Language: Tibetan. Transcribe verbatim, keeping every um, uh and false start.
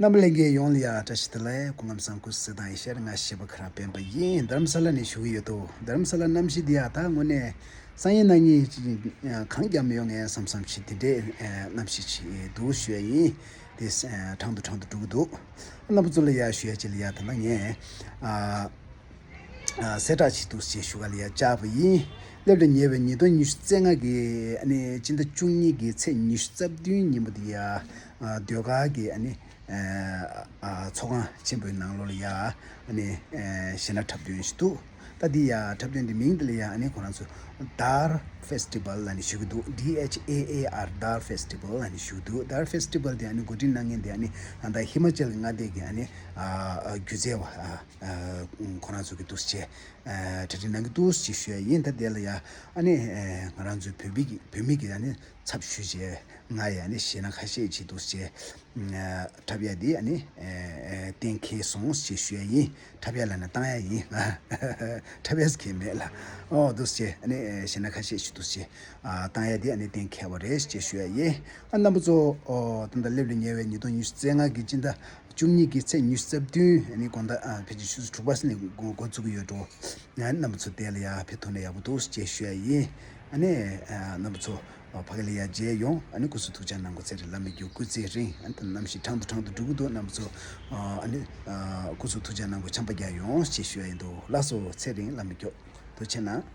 རྣམ་པ་ལྷན་རྒྱས་ཡོངས་ལ་ཡ་བཀྲ་ཤིས་བདེ་ལེགས། སྐུ་ཁམས་བཟང་། སྐུ་གཟུགས་བདེ་ཐང་ཡིན་ཤག་ང་གཞས་པ་ཁ་རག་སྤེན་པ་ཡིན། རྡ་རམ་ས་ལ་ནས་ཞུ་གི་ཡོད་དོ། རྡ་རམ་ས་ལ་གནམ་གཤིས་འདི་ཡ་ད་དངོས་གནས་སང་ཉིན་གནངས་ཉིན་ཅིག་གངས་རྒྱག་མི་ཡོང་ངས་བསམ་བསམ་བྱེད་དེ་འདྲས་གནམ་གཤིས་ཅིག་འདུག་ཞུ་ཡ་ཡིན། དེ་ཕྲང་དུ་ཕྲང་དུ་འགྲོ་གི་འདུག་རྣམ་པ་ཚོ་ལ་ཡ་ཞུ་ཡ་ཅིག་ལ་ཡ་ད་ལྟ་ངས་ཨ། གསལ་བསྒྲགས་བྱེད་འདུག་ཅེས་ཞུ་ག་ལ་ཡ་བཅར་བ་ཡིན། སླེབས་ལ་ཉེ་བའི་ཉིས་སྟོང་ཉི་ཤུ་རྩ་ལྔ་གི་ཨ་ནི་སྤྱི་ཟླ་བཅུ་གཉིས་ཀྱི་ཚེས་ཉི་ཤུ་རྩ་བདུན་ཉིན་མོ་དེ་ཡ་ཟློས་གར་གྱི་ཨ་ནི་ཚོགས་ཁང་ཆེན་པོའི་ནང་ལོགས་ལ་ཡ་ཨ་ནི་གཞས་སྣ་འཁྲབ་སྟོན་ཞིག་འདུག་ད་འདི་ཡ་འཁྲབ་སྟོན་འདི་མིང་འདི་ལ་ཡ་ཨ་ནི་ཁོ་རང་ཚོ་Dhar Festival ལ་ནི་ཞུ་གི་འདུག D H A A R Dhar Festival ལ་ནི་ཞུ་གི་འདུག Dhar Festival དེ་ཨ་ནི་འགོ་ཁྲིད་གནང་མཁན་དེ་ཨ་ནི་ད་ལྟ་ཧི་མ་ཅལ་མངའ་སྡེ་གི་ཨ་ནི་སྒྱུ་རྩལ་བ། ཁོ་རང་ཚོ་གི་འདུག་སེ་བྱས། གྲ་སྒྲིག་གནང་གི་འདུག་ཅེས་ཞུ་ཡ་ཡིན། ད་དེ་ལ་ཡ་ཨ་ནི་ང་རང་ཚོའི་བོད་མི་གི་བོད་མི་གི་ཨ་ནི་ཚབ་ཞུས་བྱས་ང་ཡ་ཨ་ནི་གཞས་སྣ་ཁ་ཤས་ཅིག་འདུག་སེ་བྱས་འཁྲབ་ཡ་དེ་ཨ་ནི་གཏན་འཁེལ་སོང་ཅེས་ཞུ་ཡ་ཡིན། འཁྲབ་ཡ་ལ་ན་བཏང་ཡ་ཡིན། འཁྲབ་ཡ་ཟེར་མཁན་མེད་ལ། ཨོ་འདུག་སེ་བྱས་ཨ་ནི་གཞས་སྣ་ཁ་ཤས་ཅིག་འདུག་སེ་བྱས་བཏང་ཡ་དེ་ཨ་ནི་གཏན་འཁེལ་བ་རེད་ཅེས་ཞུ་ཡ་ཡིན། ཨ་རྣམ་པ་ཚོ་ཨོ་ད་ལྟ་སླེབས་ལ་ཉེ་བའི་ཉིས་སྟོང་ཉི་ཤུ་རྩ་ལྔ་གི་སྤྱི་ཟླ་བཅུ་གཉིས་ཀྱི་ཚེས་ཉི་ཤུ་རྩ་བདུན་ཨ་ནི་དགོང་དག་ཨ་ཕལ་ཆེར་ཆུ་ཚོད་དྲུག་པ་ཙམ་ནས་འགོ་འགོ་བཙུགས་ཀྱི་ཡོད་འགྲོ། ཨ་ནི་རྣམ་པ་ཚོ་དེ་ལ་ཡ་ཕེབས་ཐུབ་ན་ཡག་པོ་འདུག་ཅེས་ཞུ་ཡ་ཡིན། ཨ་ནི་ཨ་རྣམ་པ་ཚོ་ཨ་ཕ་གི་ལ་ཡ་མཇལ་ཡོང་། ཨ་ནི་སྐུ་གཟུགས་ཐུགས་ཅག་གནང་དགོས། ཚེ་རིང་ལ་མི་རྒྱུག་སྐུ་ཚེ་རིང་། ཨ་ནི་ད་གནམ་གཤིས་ཕྲང་དུ་ཕྲང་དུ་འགྲོ་གི་འདུག་རྣམ་པ་ཚོ་ཨ་ནི་ཨ་སྐུ་གཟུགས་ཐུགས་ཅག་གནང་དགོས། ཆམ་པ་རྒྱག་ཡོང་ཅེས་ཞུ་ཡ་ཡིན་འདུག་ལགས་སོ། ཚེ་རིང་ལ་མི་རྒྱུག་ཐུགས་རྗེ་གནང་།